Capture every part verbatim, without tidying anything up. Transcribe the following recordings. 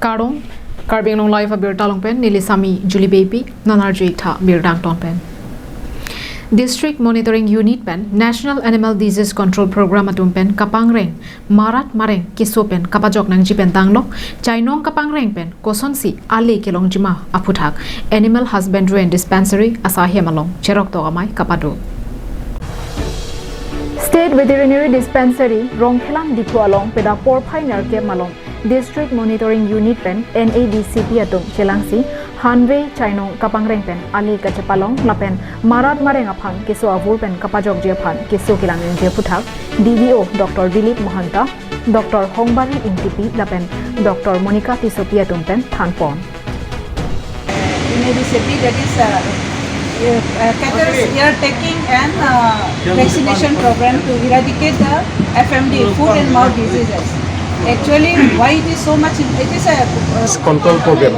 Kardom, Karbi Anglong Live abirta along pen neli Sami Julie Beypi, non arju-ik tha birta angton pen. District Monitoring Unit pen National Animal Disease Control Program atum pen kapangreng marat mareng keso pen kapajok nangji pen tanglo, chainong kapangreng pen kosonsi ale kelongjima aphuthak Animal Husbandry and Dispensary asaihem along cheroktok amei kapado. State Veterinary Dispensary, Rongkhelan Diphu along peda porphai nerkep malom District Monitoring Unit pen N A D C P atum chelangsi hanve chainong kapangreng pen ale kachepalong lapen marat mareng aphan keso avur pen kapajokji aphan keso kelang nangji aphuthak D V O Doctor Dilip Mahanta, Doctor Hongbari Ingtipi lapen Doctor Monica Tissopi atum pen thanpon. N A D C P, that is, uh, uh, cattle ear taking and, uh, vaccination program to eradicate the F M D, foot and mouth diseases. Actually, why it is so much, it is a, uh, control program.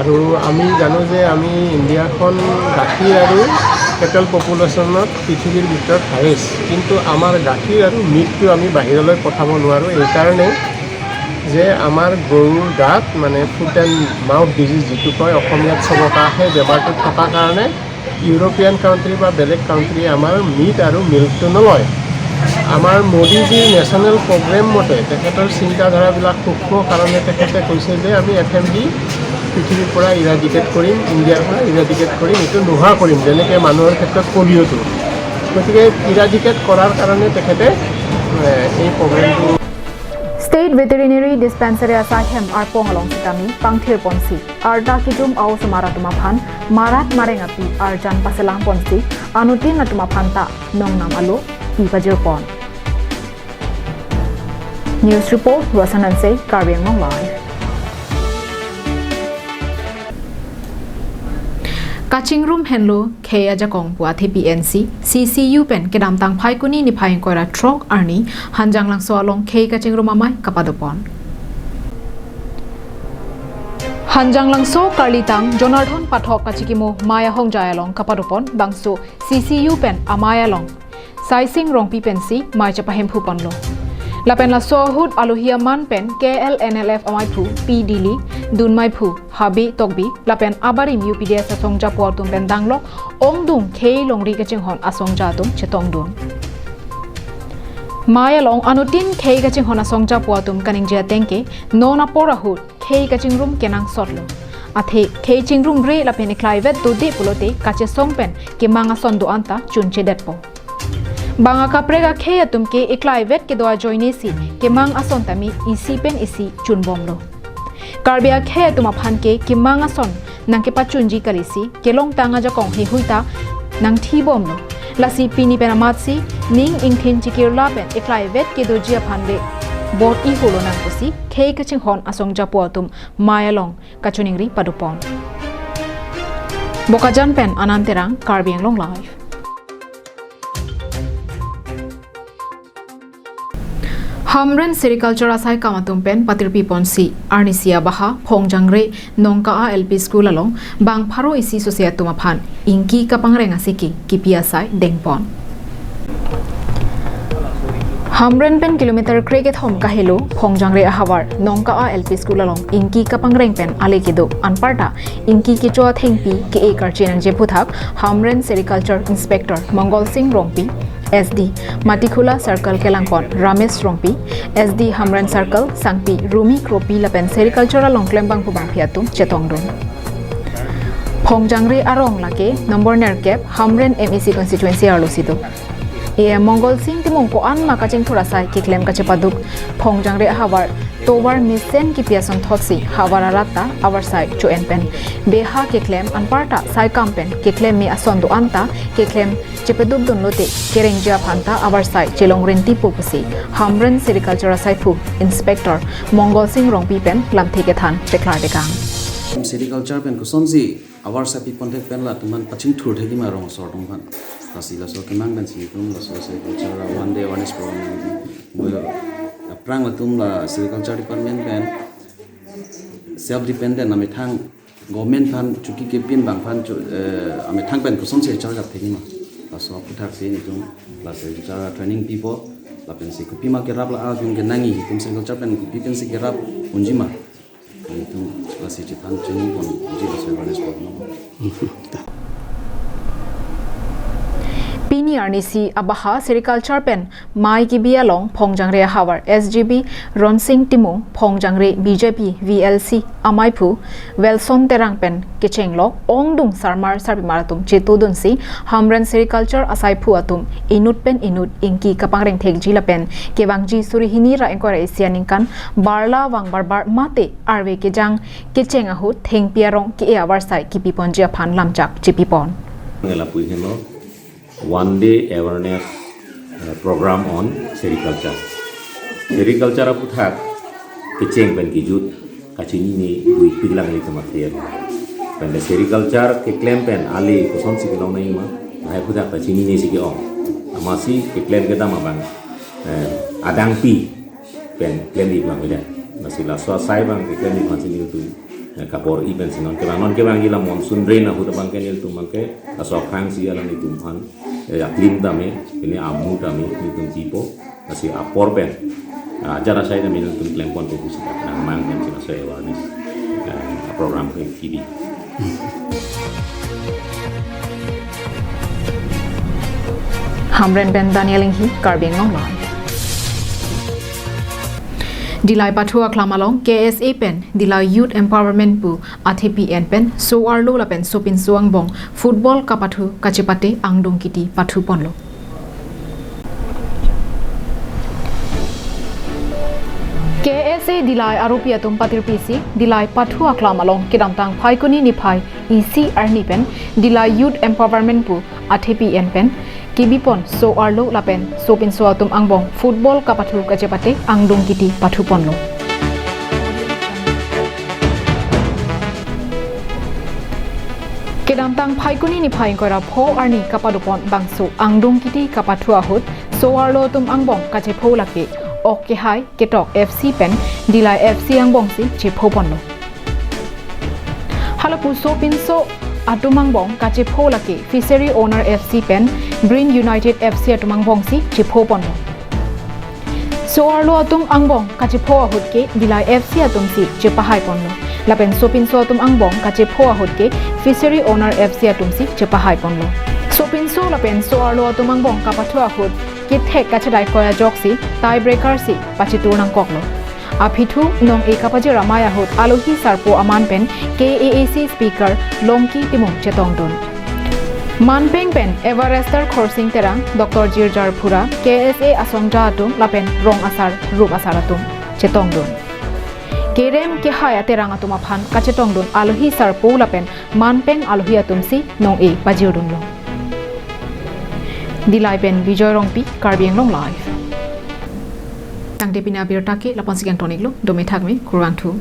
আৰু আমি জানো যে আমি ইণ্ডিয়াখন গাখীৰ আৰু কেটল পপুলেশ্যনত পৃথিৱীৰ ভিতৰত হায়েষ্ট, কিন্তু আমাৰ গাখীৰ আৰু মিটটো আমি বাহিৰলৈ পঠাব নোৱাৰোঁ। এইকাৰণে যে আমাৰ গৰুৰ গাত মানে ফুট এণ্ড মাউথ ডিজিজ যিটো কয় অসমীয়াত চবকা, সেই বেমাৰটো থকাৰ কাৰণে ইউৰোপিয়ান কাণ্ট্ৰি বা বেলেগ কাণ্ট্ৰিয়ে আমাৰ মিট আৰু মিল্কটো নলয়। আমাৰ মোদীজীৰ নেশ্যনেল প্ৰগ্ৰেম মতে তেখেতৰ চিন্তাধাৰাবিলাক সূক্ষ্ম কাৰণে তেখেতে কৈছে যে আমি এফ এম ডি পৃথিৱীৰ পৰা ইৰাডিকেট কৰিম, ইণ্ডিয়াৰ পৰা ইৰাডিকেট কৰিম, এইটো নোহোৱা কৰিম, যেনেকে মানুহৰ ক্ষেত্ৰত পলিঅ'টো। গতিকে ইৰাডিকেট কৰাৰ কাৰণে তেখেতে, এ, এই প্ৰগ্ৰেমটো State Veterinary Dispensary asaihem arpong along sitame pangthir ponsi arta kejum a-osomar atum aphan marat mareng api arjan paselang ponsi anuttin atum aphan ta nongnam alo pi pajir pon. News report, Rosan Hanse, Karbi Anglong Live. Kachingrum henlo khei ajakong pu athepi ensi C C U pen kedamtang Phaikuni niphai ingkoi ra throk arni Hanjanglangso along khei kachingrum amei kapado pon. Hanjanglangso Karlitang Jonardhon Pathak kachikimo mei ahongjai along kapado pon bangso C C U pen amei along Saising Rongpi pensi mei chepahemphu ponlo. Lapen laso ahut alohi aman pen K L N L F ameiphu P Dili, dun meiphu Habe Tokbi, lapen abarim U P D S asongjapo atum pen danglok ongdung khei longri kachinghon asongja atum chetongdun. Mei along anuttin khei kachinghon asongjapo atum kaningje ateng ke non apor ahut khei kachingrum kenangsotlo. Athe khei chingrumre lapen eklaivet dode pulote kachesong pen kemang ason do-an ta chunchedetpo. Bang akaprek akhei atum ke eklaivet kedo ajoinesi kemang ason tame isi pen isi chunbomlo. Karbi akhei atum aphan ke kemang ason nangkepachunji kalisi kelongtang ajakong heihui ta nangthibomlo. Lasi pini pen amatsi ning ingthin chikirla pen eklaivet kedoji aphan le bor-i holo nang pusi khei kachinghon asongjapo atum mei along kachiningri pado pon. Bokajan pen Anand Terang, Karbi Anglong Live. Hamren Sericulture asaikam atum pen patirpi ponsi arnisi abaha Phongjangre Nongka-a L P School along bang pharo isi sose atum aphan ingki kapangreng asiki kipi asai dengpon. Hamren pen kilometer krekethom kahelo Phongjangre ahavar Nongka-a L P School along ingki kapangreng pen ale kedo anparta ingki kecho athengpi ke-e karchi nangji aphuthak Hamren Sericulture Inspector Mongol Singh Rongpi, S D Matikhula Circle kelangpon Ramesh Rongpi, S D Hamren Circle Sangpi Rumi Kropi lapen Sericulture along klembang pubangpi atum chetongdun. Phongjangre arong lake number nerkep Hamren M A C constituency arlo si do. A M Mongol Singh Timung ko-an ma kachingthur asai keklem kachepaduk Phongjangre ahavar tovar mesen kipi asonthotsi havar arat ta avarsai cho-en pen beha keklem anparta saikam pen keklem me ason do-an ta keklem chepadukdun lote kerengji aphan ta avarsai chelong rentipo pusi Hamren Sericulture asaiphu Inspector Mongol Singh Rongpi pen lamthe kethan deklar dekang. Sericulture pen kosonsi avarsai pipon thek pen latum aphan pachingthur thekji ma rong asor atum aphan. Lasi laso kemang pensi itum laso Sericulture one day awareness program nangji. Mo aphrang latum la Sericulture Department pen self dependent amethang government aphan chuki kepin bang aphan chu, eh, amethang pen kosonsi charge up thekji ma. Laso aphuthaksi nelitum la Sericulture training pipo, lapensi kopima kerap la agung kenangji, itum Sericulture pen kopi pensi kerap unji ma. Itu masih chethan chini pon, jadi masih awareness program. Pini arnisi abaha sericulture pen mei kebi along Phongjangre ahavar S G B Ronsing Timung, Phongjangre B J P V L C amaiphu Welson Terang pen kechenglok ongdung sarmar sarpimar atum chetudunsi Hamren sericulture asaiphu atum inut pen inut ingki kapangreng thekji lapen kevangji suri hini ra ingkoi ra isi aningkan barla vang barbar mate arve kejang kecheng ahut thengpi arong ke-e avarsai kipiponji aphan lamchak chipipon. Ngelapui heno one day awareness, uh, program on sericulture. Sericulture aputhak kecheng pen kejut kachinine duipik lang ilitum athe. Pen sericulture keklem pen ale kosonsi kelong nangji ma, lahai aputhak ta chininesi ke-ong. Amatsi keklem kedam abang, eh, adangpi pen klemji abang beda. Lasi laso asai abang keklemji abang si nelitum, eh, kabor-i pensi non kevang, non kevangji la monsoon rain ahut abang ke nelitum abang ke laso akhang si alanglitum aphan, eh, aklim tame, pine amu tame nelitum pipo. Lasi apor pen, ah, ajat asai tame nelitum klemponpo pusi nangmang pensi laso awareness, eh, program ke kebi. Hamren pen Daniel Inghi, Karbi Anglong Live. Dillai pathu aklam along K S A pen Dillai Youth Empowerment pu athepi en pen so-arlo lapen sopinso angbong football kapathu kachepate angdung kiti pathuponlo. K S A Dillai aropi atum patirpisi Dillai pathu aklam along kedamtang Phaikuni niphai isi arni pen Dillai Youth Empowerment pu athepi en pen kebipon so-arlo lapen sopinso atum angbong football kapathu kachepate angdung kiti pathuponlo. Kedamtang Phaikuni niphai ingkoi ra pho arni kapadopon bangso angdung kiti kapathu ahut so-arlo atum angbong kachepho lake Ok Kehai Ketok F C pen Dillai F C angbongsi chephoponlo. Halapu sopinso atum angbong kachepho lake Fishery Owner F C pen Brin United F C atum angbongsi chephoponlo. So-arlo atum angbong kachepho ahut ke Dillai F C atumsi chepahaiponlo. Lapen sopinso atum angbong kachepho ahut ke Fishery Owner F C atumsi chepahaiponlo. Sopinso lapen so-arlo atum angbong kapathu ahut kethek kachedai koi ajoksi tiebreaker si pachitur nangkoklo. Aphi thu nong-e kapajir amei ahut alohi sarpo aman pen K A A C Speaker Longki Timung chetongdun. Manpeng pen Everester Khorsing Terang, Doctor Jirjar Phura, K S A asongja atum lapen rong asar rup asar atum chetongdun. Kerem kehai aterang atum aphan kachetongdun alohi sarpo lapen Manpeng alohi atumsi nong-e pajirdunlo. Dillai pen Bijoy Rongpi, Karbi Anglong Live. Tangte pini abirta ke lapu-ansi kangton-iklo, dome thakme, kurvangthu.